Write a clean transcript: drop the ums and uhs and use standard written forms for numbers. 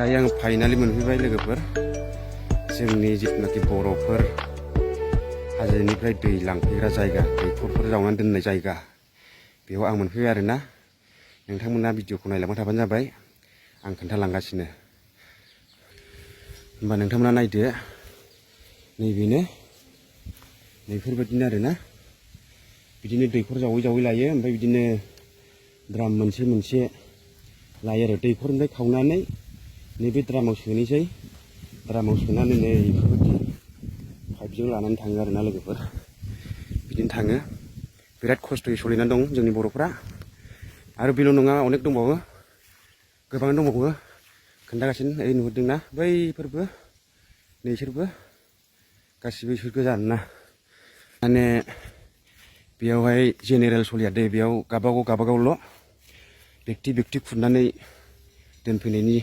Yang finally मोनफैबाय लोगोफोर जोंनि जितुनाखि बर'फोर हाजोनिफ्राय दै लांफैग्रा जायगा दैखरफोर जावनानै दोननाय जायगा बेयाव आं मोनफैबाय आरोना नोंथांमोना भिडिअखौ नायलांबाय थाबानो जाबाय आं खोन्थालांगासिनो होमबा नोंथांमोना नायदो नैबेनो नैफोरबायदिनो आरोना बिदिनो दैखर जावै जावै लायो ओमफ्राय बिदिनो द्राम मोनसे मोनसे लायो आरो दैखरनिफ्राय खावनानै नैबे द्रामाव सोनोसै द्रामाव सोनानै नै बेफोरबायदि पाइपजों लानानै थाङो आरोना लोगोफोर बिदिनो थाङो बिराद खस्थ'यै सोलिनानै दं जोंनि बर'फ्रा आरो बेल' नङा अनेक दंबावो गोबां दंबावो खोन्थागासिनो ओइ नुहुरदोंना बैफोरबो नैसोरबो गासिबो इसोर गोजान ना माने बेयावहाय जेनेरेल सलिया दे बेयाव गाबागावल' बेक्ति खुरनानै दोनफैनायनि